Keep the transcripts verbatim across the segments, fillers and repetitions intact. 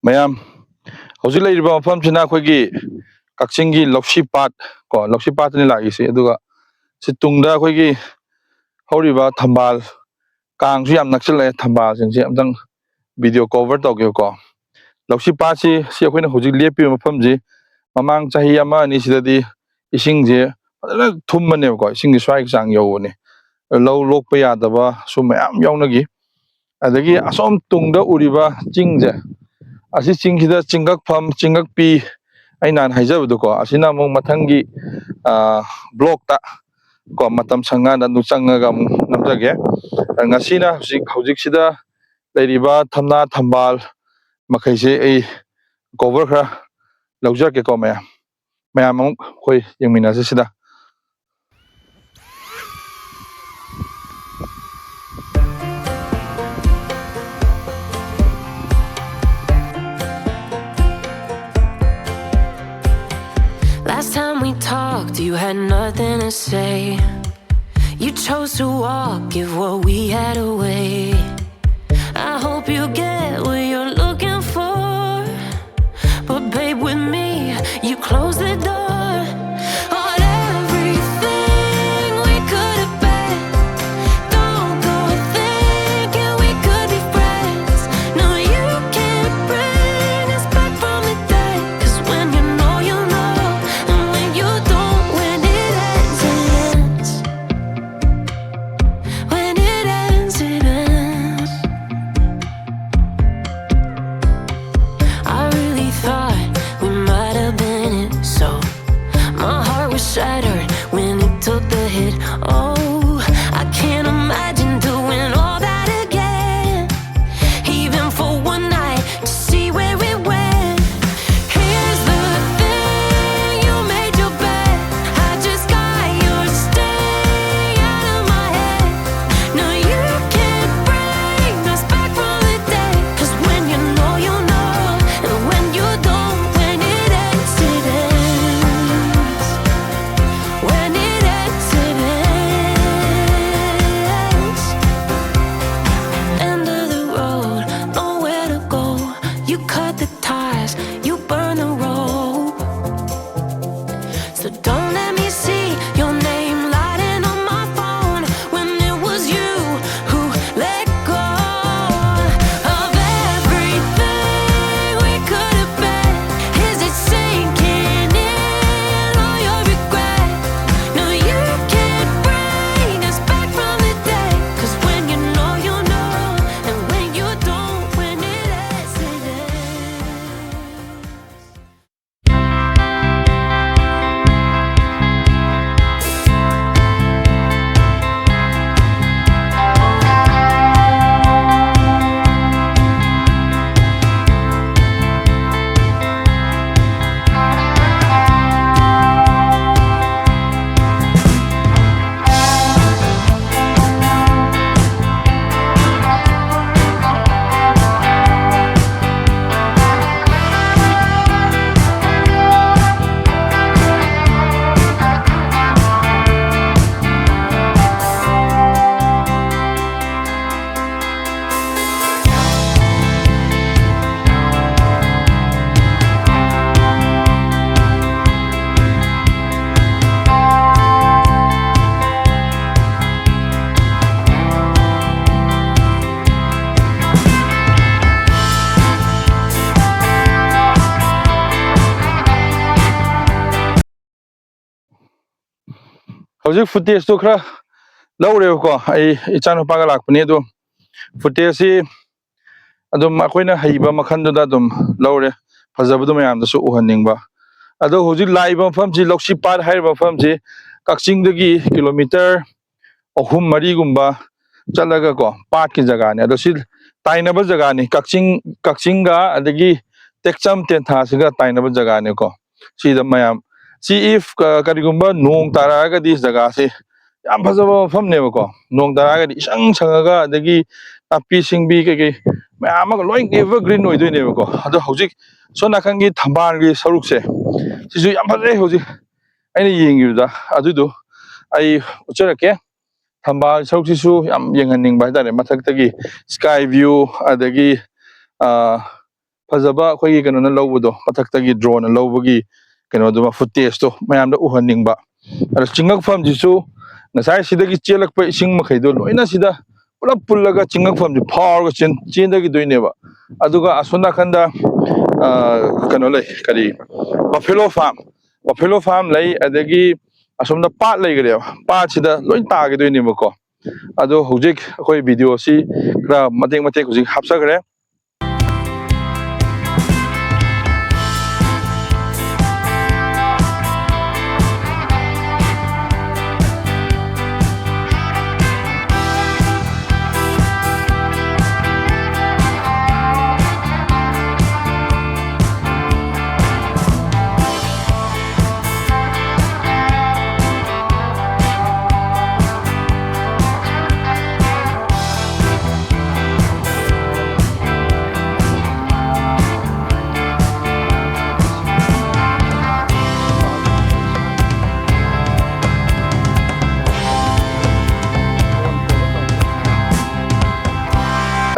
ꯃꯌꯥꯝ, ꯍꯧꯖꯤꯛ ꯂꯩꯔꯤꯕ ꯃꯐꯝꯁꯤꯅ ꯑꯩꯈꯣꯏꯒꯤ ꯀꯛꯆꯤꯡꯒꯤ ꯂꯧꯁꯤ ꯄꯥꯠ ꯀꯣ, ꯂꯧꯁꯤ ꯄꯥꯠꯇꯅꯤ ꯂꯥꯛꯏꯁꯦ꯫ ꯑꯗꯨꯒ ꯁꯤ ꯇꯨꯡꯗ ꯑꯩꯈꯣꯏꯒꯤ ꯍꯧꯔꯤꯕ ꯊꯝꯕꯥꯜ, ꯀꯥꯡꯁꯨ ꯌꯥꯝ ꯅꯛꯁꯤꯜꯂꯛꯑꯦ꯫ ꯊꯝꯕꯥꯜꯁꯤꯡꯁꯦ ꯑꯝꯇꯪ video cover ꯇꯧꯒꯦꯕꯀꯣ꯫ ꯂꯧꯁꯤ ꯄꯥꯠꯁꯤ, ꯁꯤ ꯑꯩꯈꯣꯏꯅ ꯍꯧꯖꯤꯛ ꯂꯦꯞꯄꯤꯕ ꯃꯐꯝꯁꯤ, ꯃꯃꯥꯡ ꯆꯍꯤ ꯑꯃ ꯑꯅꯤꯁꯤꯗꯗꯤ ꯏꯁꯤꯡꯁꯦ ꯐꯖꯅ ꯊꯨꯝꯕꯅꯦꯕꯀꯣ, ꯏꯁꯤꯡꯁꯦ ꯁ꯭ꯋꯥꯏꯒꯤ ꯆꯥꯡ ꯌꯧꯕꯅꯦ꯫ ꯂꯧ ꯂꯣꯛꯄ ꯌꯥꯗꯕꯁꯨ ꯃꯌꯥꯝ ꯌꯥꯎꯅꯈꯤ꯫ ꯑꯗꯒꯤ ꯑꯁꯣꯝ ꯇꯨꯡꯗ ꯎꯔꯤꯕ ꯆꯤꯡꯁꯦ, ꯑꯁꯤ ꯆꯤꯡꯁꯤꯗ ꯆꯤꯡꯉꯛꯐꯝ, ꯆꯤꯡꯉꯛꯄꯤ, ꯑꯩ ꯅꯍꯥꯟ ꯍꯥꯏꯖꯕꯗꯣꯀꯣ, ꯑꯁꯤꯅ ꯑꯃꯨꯛ ꯃꯊꯪꯒꯤ, ꯑꯥ, vlogꯇ ꯀꯣ, ꯃꯇꯝ ꯁꯪꯉꯀꯥꯟꯗ ꯑꯗꯨ ꯆꯪꯉꯒ ꯑꯃꯨꯛ ꯅꯝꯖꯒꯦ꯫ ꯉꯁꯤꯅ ꯍꯧꯖꯤꯛ, ꯍꯧꯖꯤꯛꯁꯤꯗ ꯂꯩꯔꯤꯕ ꯊꯝꯅꯥ ꯊꯝꯕꯥꯜ ꯃꯈꯩꯁꯦ ꯑꯩ cover ꯈꯔ ꯂꯧꯖꯔꯛꯀꯦꯀꯣ ꯃꯌꯥꯝ꯫ ꯃꯌꯥꯝ ꯑꯃꯨꯛ ꯑꯩꯈꯣꯏ ꯌꯦꯡꯃꯤꯟꯅꯁꯤ ꯁꯤꯗ꯫ Last time we talked, you had nothing to say. You chose to walk, give what we had away. I hope you get what you're looking for. But babe, with me, you close the door on everything we could have been. Don't go thinking we could be friends. No, you can't bring us back from the dead. 'Cause when you know, you know. And when you don't, when it ends, it ends. When it ends, it ends. I really thought we might have been it. So my heart was shattered when it took the hit. Oh, I can't imagine doing all that again. Even for one night, to see where it went. Here's the thing, you made your bed. I just got your stay out of my head. No, you can't bring us back from the dead. 'Cause when you know, you know. And when you don't, when it ends, it ends. When it ends, it ends. Don't let me see your name lighting on my phone when it was you who let go of everything we could have been. Is it sinking in all your regret? No, you can't bring us back from the dead. 'Cause when you know, you know, and when you don't, when it ends, it ends. ꯍꯧꯖꯤꯛ ꯐꯨꯇꯦꯖꯇꯣ ꯈꯔ ꯂꯧꯔꯦꯕꯀꯣ꯫ ꯑꯩ ꯏꯆꯥꯅꯨꯄꯥꯒ ꯂꯥꯛꯄꯅꯤ꯫ ꯑꯗꯣ ꯐꯨꯇꯦꯖꯁꯤ ꯑꯗꯨꯝ ꯑꯩꯈꯣꯏꯅ ꯍꯩꯕ ꯃꯈꯜꯗꯨꯗ ꯑꯗꯨꯝ ꯂꯧꯔꯦ, ꯐꯖꯕꯗꯣ ꯃꯌꯥꯝꯗꯁꯨ ꯎꯍꯟꯅꯤꯡꯕ꯫ ꯑꯗꯣ ꯍꯧꯖꯤꯛ ꯂꯥꯛꯏꯕ ꯃꯐꯝꯁꯤ, ꯂꯧꯁꯤ ꯄꯥꯠ ꯍꯥꯏꯔꯤꯕ ꯃꯐꯝꯁꯤ ꯀꯛꯆꯤꯡꯗꯒꯤ ꯀꯤꯂꯣꯃꯤꯇꯔ ꯑꯍꯨꯝ ꯃꯔꯤꯒꯨꯝꯕ ꯆꯠꯂꯒ ꯀꯣ, ꯄꯥꯠꯀꯤ ꯖꯒꯥꯅꯤ꯫ ꯑꯗꯣ ꯁꯤ ꯇꯥꯏꯅꯕ ꯖꯒꯥꯅꯤ, ꯀꯛꯆꯤꯡ, ꯀꯛꯆꯤꯡꯒ ꯑꯗꯒꯤ ꯇꯦꯛꯆꯝ ꯇꯦꯟꯊꯥꯁꯤꯒ ꯇꯥꯏꯅꯕ ꯖꯒꯥꯅꯤꯀꯣ꯫ ꯁꯤꯗ ꯃꯌꯥꯝ, ꯁꯤ if ꯀ-, ꯀꯔꯤꯒꯨꯝꯕ ꯅꯣꯡ ꯇꯥꯔꯛꯑꯒꯗꯤ ꯖꯒꯥꯁꯤ ꯌꯥꯝ ꯐꯖꯕ ꯃꯐꯝꯅꯦꯕꯀꯣ꯫ ꯅꯣꯡ ꯇꯥꯔꯛꯑꯒꯗꯤ ꯏꯁꯪ ꯁꯪꯉꯒ, ꯑꯗꯒꯤ ꯅꯥꯄꯤ ꯁꯤꯡꯕꯤ ꯀꯩꯀꯩ ꯃꯌꯥꯝ ꯑꯃꯒ ꯂꯣꯏ ꯑꯦꯚꯔꯒ꯭ꯔꯤꯟ ꯑꯣꯏꯗꯣꯏꯅꯦꯕꯀꯣ꯫ ꯑꯗꯣ ꯍꯧꯖꯤꯛ ꯁꯣꯝ ꯅꯥꯀꯟꯒꯤ ꯊꯝꯕꯥꯜꯒꯤ ꯁꯔꯨꯛꯁꯦ, ꯁꯤꯁꯨ ꯌꯥꯝ ꯐꯖꯩ꯫ ꯍꯧꯖꯤꯛ ꯑꯩꯅ ꯌꯦꯡꯈꯤꯕꯗ ꯑꯗꯨꯗꯣ ꯑꯩ ꯎꯠꯆꯔꯛꯀꯦ꯫ ꯊꯝꯕꯥꯜ ꯁꯔꯨꯛꯁꯤꯁꯨ ꯌꯥꯝ ꯌꯦꯡꯍꯟꯅꯤꯡꯕ ꯍꯥꯏꯇꯥꯔꯦ꯫ ꯃꯊꯛꯇꯒꯤ ꯁ꯭ꯀꯥꯏ ꯚ꯭ꯌꯨ, ꯑꯗꯒꯤ, ꯑ, ꯐꯖꯕ ꯑꯩꯈꯣꯏꯒꯤ ꯀꯩꯅꯣꯅ ꯂꯧꯕꯗꯣ, ꯃꯊꯛꯇꯒꯤ ꯗ꯭ꯔꯣꯟꯅ ꯂꯧꯕꯒꯤ ꯀꯩꯅꯣꯗꯨꯃ, ꯐꯨꯇꯦꯖꯇꯣ ꯃꯌꯥꯝꯗ ꯎꯍꯟꯅꯤꯡꯕ꯫ ꯑꯗꯣ ꯆꯤꯡꯉꯛꯐꯝꯁꯤꯁꯨ ꯉꯁꯥꯏ ꯁꯤꯗꯒꯤ ꯆꯦꯜꯂꯛꯄ ꯏꯁꯤꯡ ꯃꯈꯩꯗꯣ ꯂꯣꯏꯅ ꯁꯤꯗ ꯄꯨꯂꯞ ꯄꯨꯜꯂꯒ ꯆꯤꯡꯉꯛꯐꯝꯁꯤ ꯐꯥꯎꯔꯒ ꯆꯦꯟ- ꯆꯦꯟꯊꯈꯤꯗꯣꯏꯅꯦꯕ꯫ ꯑꯗꯨꯒ ꯑꯁꯣꯝ ꯅꯥꯀꯟꯗ, ꯑ, ꯀꯩꯅꯣ ꯂꯩ, ꯀꯔꯤ, ꯕꯐꯦꯂꯣ ꯐꯥꯝ, ꯕꯐꯦꯂꯣ ꯐꯥꯝ ꯂꯩ꯫ ꯑꯗꯒꯤ ꯑꯁꯣꯝꯗ ꯄꯥꯠ ꯂꯩꯈ꯭ꯔꯦꯕ, ꯄꯥꯠꯁꯤꯗ ꯂꯣꯏ ꯇꯥꯈꯤꯗꯣꯏꯅꯦꯕꯀꯣ꯫ ꯑꯗꯣ ꯍꯧꯖꯤꯛ ꯑꯩꯈꯣꯏ ꯚꯤꯗꯤꯑꯣꯁꯤ ꯈꯔ ꯃꯇꯦꯛ ꯃꯇꯦꯛ ꯍꯧꯖꯤꯛ ꯍꯥꯞꯆꯈ꯭ꯔꯦ꯫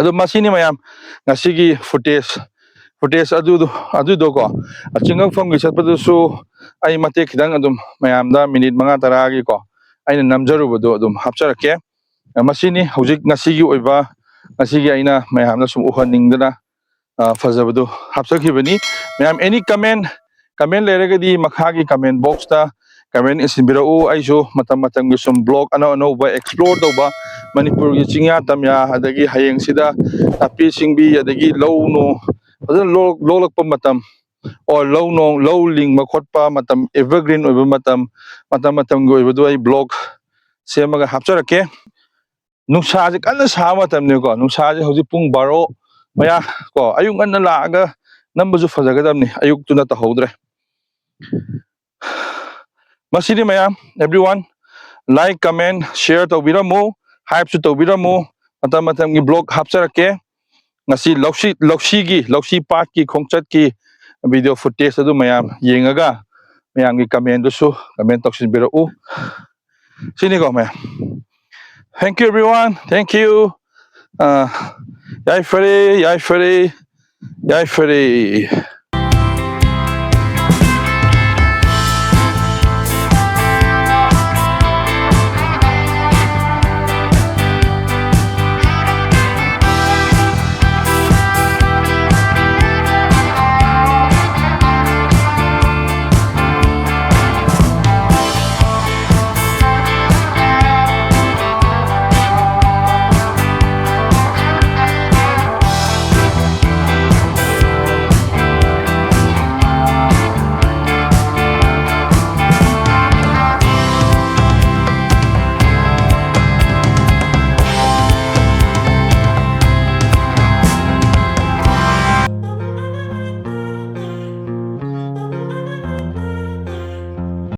ꯑꯗꯣ ꯃꯁꯤꯅꯤ ꯃꯌꯥꯝ ꯉꯁꯤꯒꯤ ꯐꯨꯇꯦꯖ, ꯐꯨꯇꯦꯖ ꯑꯗꯨꯗꯣ, ꯑꯗꯨꯗꯣꯀꯣ, ꯆꯤꯡꯉꯛꯐꯝꯒꯤ ꯆꯠꯄꯗꯨꯁꯨ ꯑꯩ ꯃꯇꯦꯛ ꯈꯤꯇꯪ ꯑꯗꯨꯝ ꯃꯌꯥꯝꯗ ꯃꯤꯅꯤꯠ ꯃꯉꯥ ꯇꯔꯥꯒꯤꯀꯣ ꯑꯩꯅ ꯅꯝꯖꯔꯨꯕꯗꯣ ꯑꯗꯨꯝ ꯍꯥꯞꯆꯔꯛꯀꯦ꯫ ꯃꯁꯤꯅꯤ ꯍꯧꯖꯤꯛ ꯉꯁꯤꯒꯤ ꯑꯣꯏꯕ, ꯉꯁꯤꯒꯤ ꯑꯩꯅ ꯃꯌꯥꯝꯗ ꯁꯨꯝ ꯎꯍꯟꯅꯤꯡꯗꯅ, ꯑ, ꯐꯖꯕꯗꯨ ꯍꯥꯞꯆꯈꯤꯕꯅꯤ꯫ ꯃꯌꯥꯝ, any comment, comment ꯂꯩꯔꯒꯗꯤ ꯃꯈꯥꯒꯤ comment boxꯇ comment ꯏꯁꯤꯟꯕꯤꯔꯛꯎ꯫ ꯑꯩꯁꯨ ꯃꯇꯝ ꯃꯇꯝꯒꯤ ꯁꯨꯝ vlog ꯑꯅꯧ ꯑꯅꯧꯕ explore ꯇꯧꯕ, ꯃꯅꯤꯄꯨꯔꯒꯤ ꯆꯤꯡꯌꯥ ꯇꯝꯌꯥ, ꯑꯗꯒꯤ ꯍꯌꯦꯡꯁꯤꯗ ꯅꯥꯄꯤ ꯁꯤꯡꯕꯤ, ꯑꯗꯒꯤ ꯂꯧ ꯅꯣꯡ ꯐꯖꯅ ꯂꯣꯛ-, ꯂꯣꯛꯂꯛꯄ ꯃꯇꯝ, or ꯂꯧ ꯅꯣꯡ, ꯂꯧ ꯂꯤꯡꯕ ꯈꯣꯠꯄ ꯃꯇꯝ, evergreen ꯑꯣꯏꯕ ꯃꯇꯝ, ꯃꯇꯝ ꯃꯇꯝꯒꯤ ꯑꯣꯏꯕꯗꯨ ꯑꯩ vlog ꯁꯦꯝꯃꯒ ꯍꯥꯞꯆꯔꯛꯀꯦ꯫ ꯅꯨꯡꯁꯥꯁꯦ ꯀꯟꯅ ꯁꯥꯕ ꯃꯇꯝꯅꯤꯀꯣ꯫ ꯅꯨꯡꯁꯥꯁꯦ ꯍꯧꯖꯤꯛ ꯄꯨꯡ ꯕꯥꯔꯣ ꯃꯌꯥ ꯀꯣ, ꯑꯌꯨꯛ ꯉꯟꯅ ꯂꯥꯛꯑꯒ ꯅꯝꯕꯁꯨ ꯐꯖꯒꯗꯕꯅꯤ, ꯑꯌꯨꯛꯇꯨꯅ ꯇꯧꯍꯧꯗ꯭ꯔꯦ꯫ ꯃꯁꯤꯗꯤ ꯃꯌꯥꯝ, everyone, like, comment, share ꯇꯧꯕꯤꯔꯝꯃꯨ, hypeꯁꯨ ꯇꯧꯕꯤꯔꯝꯃꯨ꯫ ꯃꯇꯝ ꯃꯇꯝꯒꯤ vlog ꯍꯥꯞꯆꯔꯛꯀꯦ꯫ ꯉꯁꯤ ꯂꯧꯁꯤ, ꯂꯧꯁꯤꯒꯤ, ꯂꯧꯁꯤ ꯄꯥꯠꯀꯤ ꯈꯣꯡꯆꯠꯀꯤ video footage ꯑꯗꯨ ꯃꯌꯥꯝ ꯌꯦꯡꯉꯒ ꯃꯌꯥꯝꯒꯤ commentꯗꯨꯁꯨ comment ꯇꯧꯁꯤꯟꯕꯤꯔꯛꯎ꯫ ꯁꯤꯅꯤꯀꯣ ꯃꯌꯥꯝ꯫ Thank you everyone. Thank you. ꯑ, ꯌꯥꯏꯐꯔꯦ, ꯌꯥꯏꯐꯔꯦ, ꯌꯥꯏꯐꯔꯦ꯫